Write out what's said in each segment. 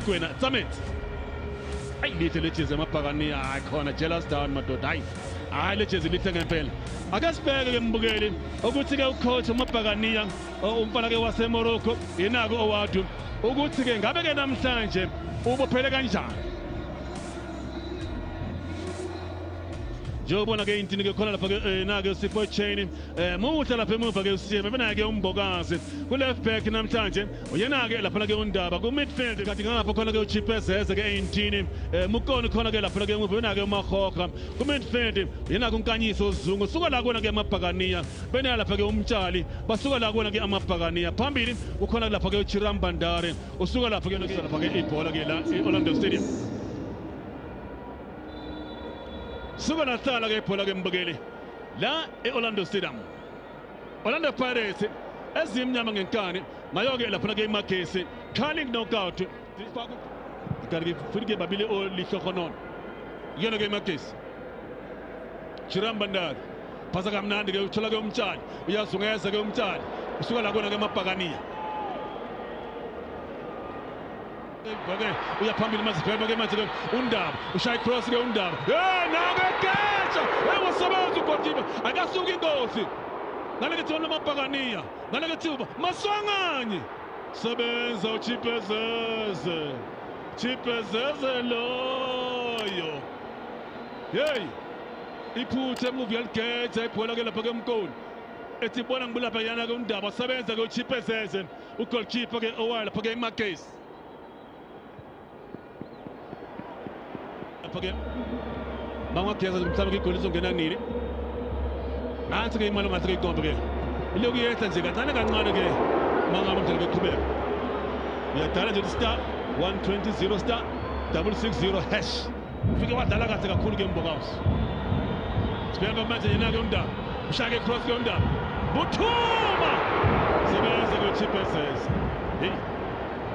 Mokwena Tsametse ayi lihle lejezi amabhakani hayi khona jealous down madoda hayi hayi lejezi lihle ngempela ake sibheke ke mbukeli ukuthi ke ucoach uMabhakaniya umfana ke waseMorocco yenako Owadu ukuthi ke ngabe ke namhlanje ubophele kanjani njengobona ke intini ke khona lapha ke nake Sipho Chain muhle lapha emuva ke uSiyeme benake uMbokazi ku left back namhlanje uyena ke lapha ke uNdaba ku midfield kanti ngapha khona ke uChipezeze ke intini Mukoni khona ke lapha ke emuva benake uMahoka ku midfield uyena kuNkanyiso Zungu suka la kona ke amabhakaniya benaya lapha ke uMtshali basuka la kona ke amabhakaniya phambili ukhona lapha ke uChirambandare usuka lapha ke lapha ke ibhola ke la eOrlando Stadium suka nahlala ke ibhola ke mbukeli la eOrlando Stadium Orlando Pirates ezimnyama ngenkani ngayo ke lapha ke iMagesi Carling Knockout kanti futhi ke babili olihlohonono yona ke iMagesi Chirambandare phasa kamnandi ke uthola ke uMtshali uyazungeza ke uMtshali usuka la kona ke amabhakaniya ke uyaphambili mazibhema ke manje ke uNdaba ushaya cross ke uNdaba nake geja wasebenza ugoalkeeper akasuki ingozi naleke thiba lamabhakaniya naleke thiba Maswanganye sebenza uChipezeze Chipezeze loyo hey iphuthe emuva yaligeja ibhola ke lapha ke Mkoni ethi bona ngibulapha yana ke uNdaba sebenza ke uChipezeze ugoalkeeper ke owaya lapha ke iMagesi lapha ke bangageza mhlawumbe igoli izongena nini nansi ke imali ngathi ke ikombe ke ilokhu yehla nje kancane kancane ke mangabe umdlalo beqhubeka uyadala nje star 120 star 660 hash ufike wadlala kahle kakhulu ke Mbokazi sibheka manje yena ke uNdaba ushake cross ke uNdaba Buthuma sebenza ke Chipezeze hey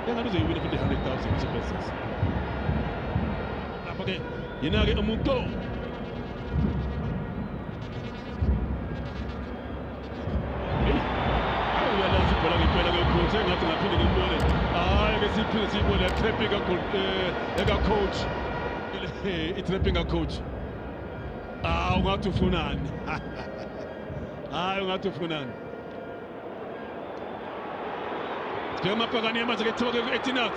engabe uzoyiwina futhi 100,000 Chipezeze lapha ke yena ke umuntu uyalazi ibhola ngempela ke ucoach engathi ngaphinde ngimbone hayi ke siphinde siyibone trapping eka coach i-trapping ka coach ah ungathi ufunani hayi ungathi ufunani sibheka amabhakani manje ke thiwa ke Etinax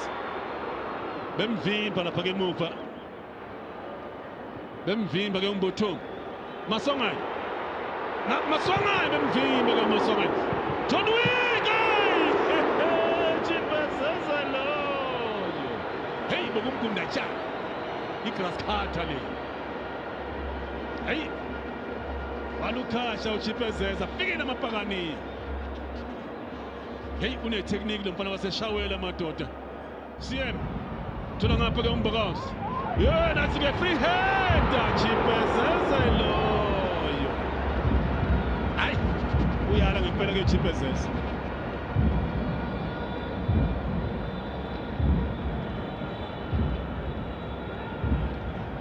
bemvimba lapha ke emuva bemvimba ke uMbuthuma Maswanganyi na Maswanganyi bemvimba ke Maswanganyi John Wick Chipezeze loyo hey bokumgunda tshana igrass cutter le hey walukhasha uChipezeze afike namabhakaniya hey une technique lo mfana waseshawela madoda CM thola ngapha ke uMbokazi yena ke free header Chipezeze loyo hayi uyala ngempela ke Chipezeze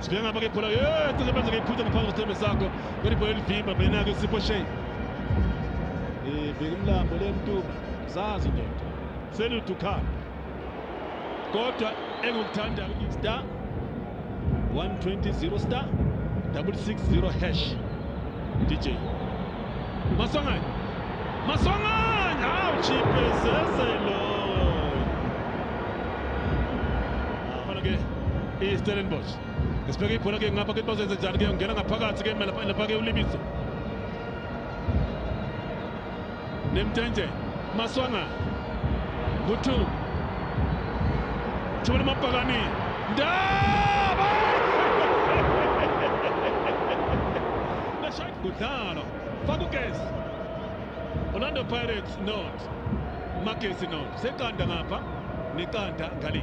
sibheka ngapha ke ibhola manje ke iphutha ngaphambi kwesithembe sakho kodwa ibhola elivimba benake Sipho Chaine bheka umlambo lemtuba zazi ndoda seludukhala kodwa engikuthanda star 120 star 660 hash DJ Maswanganyi Maswanganyi hawu Chipezeze loyo khona ke iStellenbosch sibheke ibhola ke ngapha ke bazenze njani ke ungena ngaphakathi ke lapha ke uLibiso Nemtente Maswanganyi Buthuma thola amabhakani Ndaba kudlalo faka ugesi Orlando Pirates not Magesi not seqanda ngapha neqanda ngale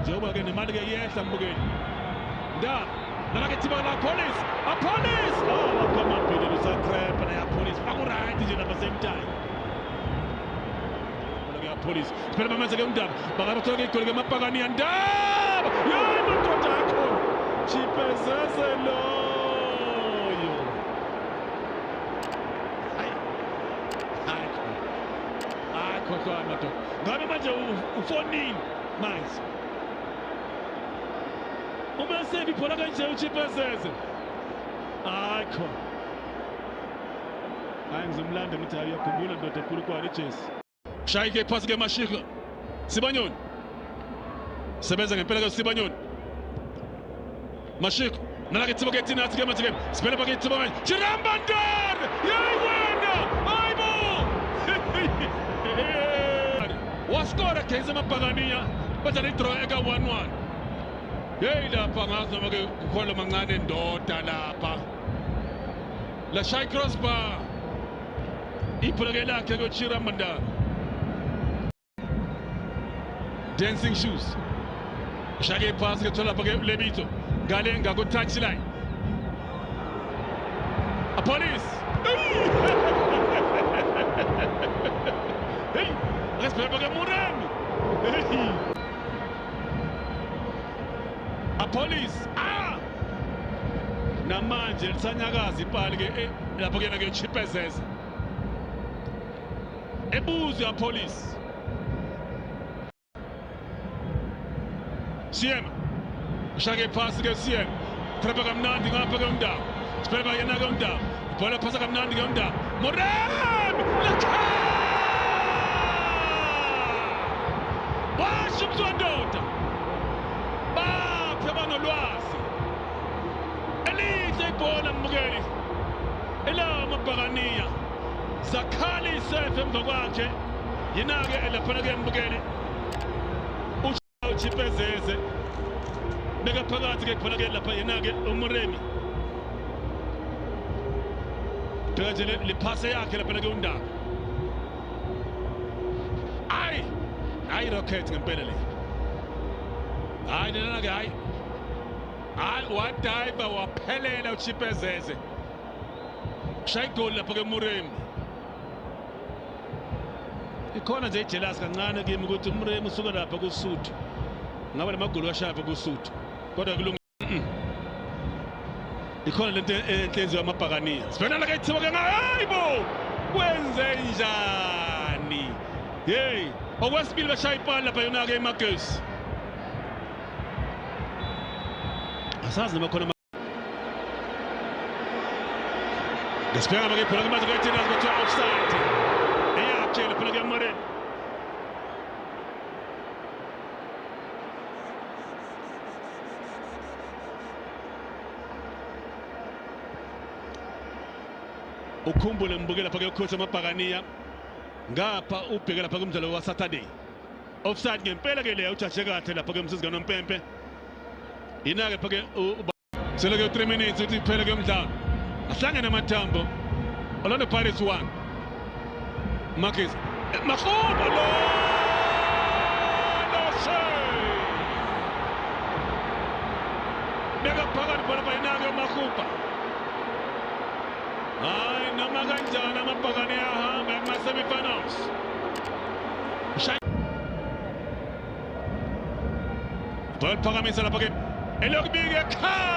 njengoba ke nemali ke iyehla mbukeli Ndaba nalake thiba la Police Apolis oh come on Peter usatrap na Apolis faku right nje lapha same time Police phela manje ke uNdaba bakabathola ke igoli ke amabhakani Ndaba yey madoda akho Chipezeze loyo khohlwa madoda. Ngabe manje u-4-0 manje. Uma sebi ibhola kanje uChipezeze. Hayi khona. Hayi ngizomlanda ngithi hayi uyakhumbula ndoda ekhulu ijesi. Shayike iphasi ke Mashiko. Sibanyoni. Sebenza ngempela ke Sibanyoni. Mashiko. Nalake Thibo ke thina athi ke manje ke. Sibhele bake Thibo manje. Chirambandar! Yeyi wena! Hayibo! Waskora against amabhakaniya. Badlala i-draw eka 1-1. Hey lapha ngazi noma ke kukhona mancane ndoda lapha. La shy crossbar. Ibhola ke lakhe ko Chirambandar. Dancing shoes. Shake pass ke thola lapha ke Lebitso. Ngale ngaku touchline. A police. Hey, respect ke Muremi. Hey. A police. Ah! Namanje lisanyakaza ipali ke lapho kena ke Chipezeze. Ebuzwe a police. Siema. Shake pass ke Siema. Trapha kamnandi ngapha ke umndawo. Sibheka yena ke umndawo. Ibhola phasa kamnandi ke umndawo. Moremi! Lakha! Washo umzwandoda. Baphi abanolwazi. Elihle ibhola mbukeli. Elawo amabhakaniya. Zakhali isefe emva kwakhe. Yena ke lapha ke mbukeli. uChipezeze. Beka phakathi ke khona ke lapha yena ke uMuremi. Bheka nje le pass yakhe lapha ke uNdaba. Hayi! Hayi rocket ngempela le. Hayi lena ke hayi. Hayi wadive waphelela uChipezeze. Shaya igoli lapha ke Muremi. Ikhona nje ijealous kancane kimi ukuthi uMuremi usuka lapha kuSuthu. Ngabe lamagoli washaya lapha kuSuthu. Kodwa kulungile. Ikhona lento enhlenziwe amabhakaniya. Sibhekana ke ithiwa ke hayibo. Kwenze njani? Hey, okwesibili bashaya ipali lapha yona ke eMagesi. Asazi noma khona Ngesibheka ke ibhola ke manje ke thina kuthiwa offside. Eyakhe lapha ke Moreni. Ukhumbule mbukela lapha ke coach amabhakaniya. Ngapha ubheke lapha kumdlalo wa Saturday. Offside ngempela ke leya ujaje kahle lapha ke Msizana Nompempe. Yina ke phake seleke 3 minutes uthi kuphele ke umdlalo. Ahlangene amathambo. Orlando Pirates 1. Marcus Makhubo lo. Beka phakathi bhola bayinake uMakhuba. Hayi noma kanjani amabhakane ahamba kuma semifinals. Ball phakamisa lapha ke elokubika ekhaya.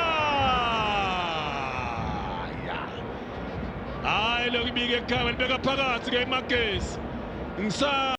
Hayi elokubika ekhaya libeka phakathi ke eMagesi. Ngisa